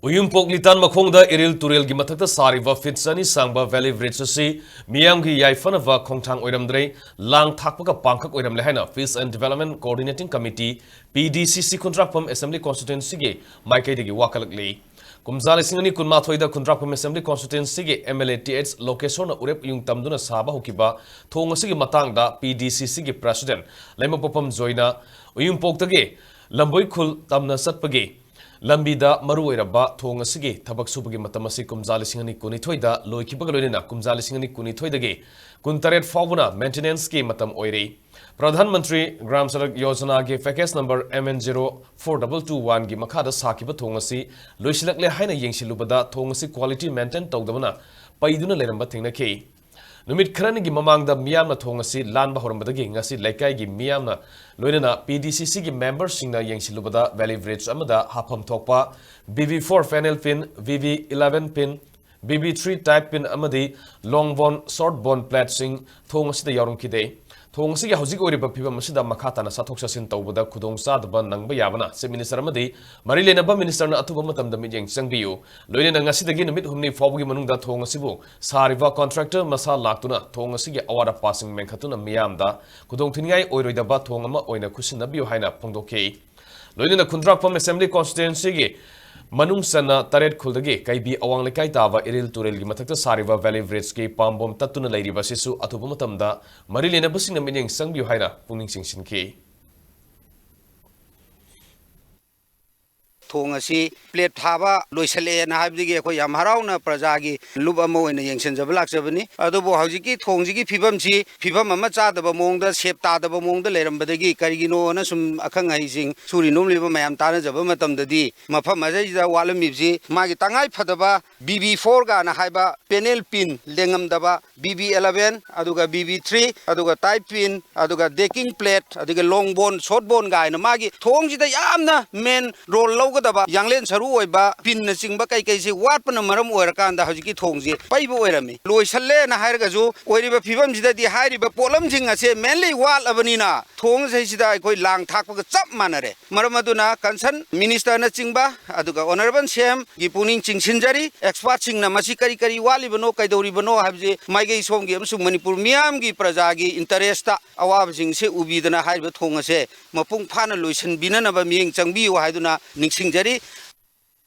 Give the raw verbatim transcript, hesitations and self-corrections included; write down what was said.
ꯎꯌꯨꯝꯄꯣꯛ ꯂꯤꯇꯥꯟ ꯃꯈꯣꯡꯗ ꯏꯔꯤꯜ ꯇꯨꯔꯦꯜꯒꯤ ꯃꯊꯛꯇ ꯁꯥꯔꯤꯕ ꯐꯤꯠ ꯆꯅꯤ ꯁꯥꯡꯕ valley bridge ꯑꯁꯤ ꯃꯤꯌꯥꯝꯒꯤ ꯌꯥꯏꯐꯅꯕ ꯈꯣꯡꯊꯥꯡ ꯑꯣꯏꯔꯝꯗ꯭ꯔꯦ, ꯂꯥꯡ ꯊꯥꯛꯄꯒ ꯄꯥꯡꯈꯛ ꯑꯣꯏꯔꯝꯂꯦ ꯍꯥꯏꯅ Fish and Development Coordinating Committee, P D C C, Khundrakpam Assembly Constituency ꯒꯤ ꯃꯥꯏꯀꯩꯗꯒꯤ ꯋꯥꯀꯠꯂꯛꯂꯤ꯫ ꯀꯨꯝꯖꯥ ꯂꯤꯁꯤꯡ ꯑꯅꯤ ꯀꯨꯟꯃꯥꯊꯣꯏꯗ ꯈꯨꯟꯗ꯭ꯔꯥꯛꯄꯝ Assembly Constituency ꯒꯤ M L A T H ꯂꯣꯀꯦꯁꯣꯔꯅ ꯎꯔꯦꯞ ꯎꯌꯨꯡ ꯇꯝꯗꯨꯅ ꯁꯥꯕ ꯍꯧꯈꯤꯕ ꯊꯣꯡ ꯑꯁꯤꯒꯤ ꯃꯇꯥꯡꯗ P D C C ꯒꯤ President ꯂꯩꯃꯄꯣꯛꯄꯝ ꯖꯣꯏꯅ ꯎꯌꯨꯝꯄꯣꯛꯇꯒꯤ ꯂꯝꯕꯣꯏ ꯈꯨꯜ ꯇꯝꯅ ꯆꯠꯄꯒꯤ ꯂꯝꯕꯤꯗ ꯃꯔꯨ ꯑꯣꯏꯔꯕ ꯊꯣꯡ ꯑꯁꯤꯒꯤ ꯊꯕꯛ ꯁꯨꯕꯒꯤ ꯃꯇꯝ ꯑꯁꯤ ꯀꯨꯝꯖꯥ ꯂꯤꯁꯤꯡ ꯑꯅꯤ ꯀꯨꯟꯅꯤꯊꯣꯏꯗ ꯂꯣꯏꯈꯤꯕꯒ ꯂꯣꯏꯅꯅ ꯀꯨꯝꯖꯥ ꯂꯤꯁꯤꯡ ꯑꯅꯤ ꯀꯨꯟꯅꯤꯊꯣꯏꯗꯒꯤ ꯀꯨꯟꯇꯔꯦꯠ ꯐꯥꯎꯕꯅ maintenance ꯀꯤ ꯃꯇꯝ ꯑꯣꯏꯔꯤ꯫ ꯄ꯭ꯔꯙꯥꯟ ꯃꯟꯇ꯭ꯔꯤ ꯒ꯭ꯔꯥꯝ ꯁꯗꯛ ꯌꯣꯖꯅꯥꯒꯤ package number M N zero four double two one ꯒꯤ ꯃꯈꯥꯗ ꯁꯥꯈꯤꯕ ꯊꯣꯡ ꯑꯁꯤ ꯂꯣꯏꯁꯤꯜꯂꯛꯂꯦ ꯍꯥꯏꯅ ꯌꯦꯡꯁꯤꯜꯂꯨꯕꯗ ꯊꯣꯡ ꯑꯁꯤ quality maintain ꯇꯧꯗꯕꯅ ꯄꯩꯗꯨꯅ ꯂꯩꯔꯝꯕ ꯊꯦꯡꯅꯈꯤ꯫ ꯅꯨꯃꯤꯠ ꯈꯔꯅꯤꯒꯤ ꯃꯃꯥꯡꯗ ꯃꯤꯌꯥꯝꯅ ꯊꯣꯡ ꯑꯁꯤ ꯂꯥꯟꯕ ꯍꯧꯔꯝꯕꯗꯒꯤ ꯉꯁꯤ ꯂꯩꯀꯥꯏꯒꯤ ꯃꯤꯌꯥꯝꯅ ꯂꯣꯏꯅꯅ P D C C ꯒꯤ member ꯁꯤꯡꯅ ꯌꯦꯡꯁꯤꯜꯂꯨꯕꯗ valley bridge ꯑꯃꯗ ꯍꯥꯞꯐꯝ ꯊꯣꯛꯄ B B four panel pin, V V eleven pin, B B three type pin ꯑꯃꯗꯤ long bone, short bone plate ꯁꯤꯡ ꯊꯣꯡ ꯑꯁꯤꯗ ꯌꯥꯎꯔꯝꯈꯤꯗꯦ꯫ ꯊꯣꯡ ꯑꯁꯤꯒꯤ ꯍꯧꯖꯤꯛ ꯑꯣꯏꯔꯤꯕ ꯐꯤꯕꯝ ꯑꯁꯤꯗ ꯃꯈꯥ ꯇꯥꯅ ꯆꯠꯊꯣꯛ ꯆꯠꯁꯤꯟ ꯇꯧꯕꯗ ꯈꯨꯗꯣꯡ ꯆꯥꯗꯕ ꯅꯪꯕ ꯌꯥꯕꯅ Chief Minister ꯑꯃꯗꯤ ꯃꯔꯤ ꯂꯩꯅꯕ Minister ꯅ ꯑꯊꯨꯕ ꯃꯇꯝꯗ ꯃꯤꯠꯌꯦꯡ ꯆꯪꯕꯤꯌꯨ꯫ ꯂꯣꯏꯅꯅ ꯉꯁꯤꯗꯒꯤ ꯅꯨꯃꯤꯠ ꯍꯨꯝꯅꯤ ꯐꯥꯎꯕꯒꯤ ꯃꯅꯨꯡꯗ ꯊꯣꯡ ꯑꯁꯤꯕꯨ ꯁꯥꯔꯤꯕ contractor ꯃꯁꯥ ꯂꯥꯛꯇꯨꯅ ꯊꯣꯡ ꯑꯁꯤꯒꯤ ꯑꯋꯥꯠ ꯑꯄꯥꯁꯤꯡ ꯃꯦꯟꯈꯠꯇꯨꯅ ꯃꯤꯌꯥꯝꯗ ꯈꯨꯗꯣꯡꯊꯤꯅꯤꯡꯉꯥꯏ ꯑꯣꯏꯔꯣꯏꯗꯕ ꯊꯣꯡ ꯑꯃ ꯑꯣꯏꯅ ꯈꯨꯠꯁꯤꯟꯅꯕꯤꯌꯨ ꯍꯥꯏꯅ ꯐꯣꯡꯗꯣꯛꯈꯤ꯫ ꯂꯣꯏꯅꯅ ꯈꯨꯟꯗ꯭ꯔꯥꯛꯄꯝ Assembly Constituency ꯒꯤ ꯃꯅꯨꯡ ꯆꯟꯅ ꯇꯔꯦꯠ ꯈꯨꯜꯗꯒꯤ ꯀꯩꯕꯤ ꯑꯋꯥꯡ ꯂꯩꯀꯥꯏ ꯇꯥꯕ ꯏꯔꯤꯜ ꯇꯨꯔꯦꯜꯒꯤ ꯃꯊꯛꯇ ꯁꯥꯔꯤꯕ valley bridge ꯀꯤ ꯄꯥꯝꯕꯣꯝ ꯇꯠꯇꯨꯅ ꯂꯩꯔꯤꯕ ꯑꯁꯤꯁꯨ ꯑꯊꯨꯕ ꯃꯇꯝꯗ ꯃꯔꯤ ꯂꯩꯅꯕꯁꯤꯡꯅ ꯃꯤꯠꯌꯦꯡ ꯆꯪꯕꯤꯌꯨ ꯍꯥꯏꯅ ꯄꯨꯛꯅꯤꯡ ꯆꯤꯡꯁꯤꯟꯈꯤ꯫ ꯊꯣꯡ ꯑꯁꯤ plate ꯊꯥꯕ ꯂꯣꯏꯁꯤꯜꯂꯛꯑꯦꯅ ꯍꯥꯏꯕꯗꯒꯤ ꯑꯩꯈꯣꯏ ꯌꯥꯝ ꯍꯔꯥꯎꯅ ꯄ꯭ꯔꯖꯥꯒꯤ ꯂꯨꯞ ꯑꯃ ꯑꯣꯏꯅ ꯌꯦꯡꯁꯤꯟꯖꯕ ꯂꯥꯛꯆꯕꯅꯤ꯫ ꯑꯗꯨꯕꯨ ꯍꯧꯖꯤꯛꯀꯤ ꯊꯣꯡꯁꯤꯒꯤ ꯐꯤꯕꯝꯁꯤ ꯐꯤꯕꯝ ꯑꯃ ꯆꯥꯗꯕ ꯃꯑꯣꯡꯗ, ꯁꯦꯞ ꯇꯥꯗꯕ ꯃꯑꯣꯡꯗ ꯂꯩꯔꯝꯕꯗꯒꯤ ꯀꯔꯤꯒꯤꯅꯣꯅ ꯁꯨꯝ ꯑꯈꯪ ꯑꯍꯩꯁꯤꯡ, ꯁꯨꯔꯤ ꯅꯣꯝꯂꯤꯕ ꯃꯌꯥꯝ ꯇꯥꯟꯅꯖꯕ ꯃꯇꯝꯗꯗꯤ ꯃꯐꯝ ꯑꯁꯤꯗ ꯋꯥꯠꯂꯝꯃꯤꯕꯁꯤ ꯃꯥꯒꯤ ꯇꯉꯥꯏ ꯐꯗꯕ B B four ꯒꯥꯅ ꯍꯥꯏꯕ panel pin ꯂꯦꯡꯉꯝꯗꯕ, B B eleven, ꯑꯗꯨꯒ B B three, ꯑꯗꯨꯒ type pin, ꯑꯗꯨꯒ decking plate, ꯑꯗꯨꯒ long bone, short bone ꯒꯥꯏꯅ ꯃꯥꯒꯤ ꯊꯣꯡꯁꯤꯗ ꯌꯥꯝꯅ main role ꯂꯧꯒ ꯆꯠꯀꯗꯕ ꯌꯥꯡꯂꯦꯟ ꯁꯔꯨ ꯑꯣꯏꯕ ꯄꯤꯟꯅꯆꯤꯡꯕ ꯀꯩꯀꯩꯁꯦ ꯋꯥꯠꯄꯅ ꯃꯔꯝ ꯑꯣꯏꯔꯀꯥꯟꯗ ꯍꯧꯖꯤꯛꯀꯤ ꯊꯣꯡꯁꯦ ꯄꯩꯕ ꯑꯣꯏꯔꯝꯃꯤ꯫ ꯂꯣꯏꯁꯜꯂꯦꯅ ꯍꯥꯏꯔꯒꯁꯨ ꯑꯣꯏꯔꯤꯕ ꯐꯤꯕꯝꯁꯤꯗꯗꯤ ꯍꯥꯏꯔꯤꯕ ꯄꯣꯠꯂꯝꯁꯤꯡ ꯑꯁꯦ ꯃꯦꯟꯂꯤ ꯋꯥꯠꯂꯕꯅꯤꯅ ꯊꯣꯡꯁꯤꯗ ꯑꯩꯈꯣꯏ ꯂꯥꯡ ꯊꯥꯛꯄꯒ ꯆꯞ ꯃꯥꯟꯅꯔꯦ꯫ ꯃꯔꯝ ꯑꯗꯨꯅ concern ministerꯅꯆꯤꯡꯕ ꯑꯗꯨꯒ honourable CMꯒꯤ ꯄꯨꯛꯅꯤꯡ ꯆꯤꯡꯁꯤꯟꯖꯔꯤ꯫ Expertꯁꯤꯡꯅ ꯃꯁꯤ ꯀꯔꯤ ꯀꯔꯤ ꯋꯥꯠꯂꯤꯕꯅꯣ, ꯀꯩꯗꯧꯔꯤꯕꯅꯣ ꯍꯥꯏꯕꯁꯤ ꯃꯥꯏꯀꯩ ꯁꯣꯝꯒꯤ ꯑꯃꯁꯨꯡ ꯃꯅꯤꯄꯨꯔ ꯃꯤꯌꯥꯝꯒꯤ ꯄ꯭ꯔꯖꯥꯒꯤ interestꯇ ꯑꯋꯥꯕꯁꯤꯡꯁꯦ ꯎꯕꯤꯗꯅ ꯍꯥꯏꯔꯤꯕ ꯊꯣꯡ ꯑꯁꯦ ꯃꯄꯨꯡ ꯐꯥꯅ ꯂꯣꯏꯁꯤꯟꯕꯤꯅꯅꯕ ꯃꯤꯠꯌꯦꯡ ꯆꯪꯕꯤꯌꯨ ꯍꯥꯏꯗꯨꯅ ꯅꯤꯡꯁꯤꯡꯖꯔꯤ꯫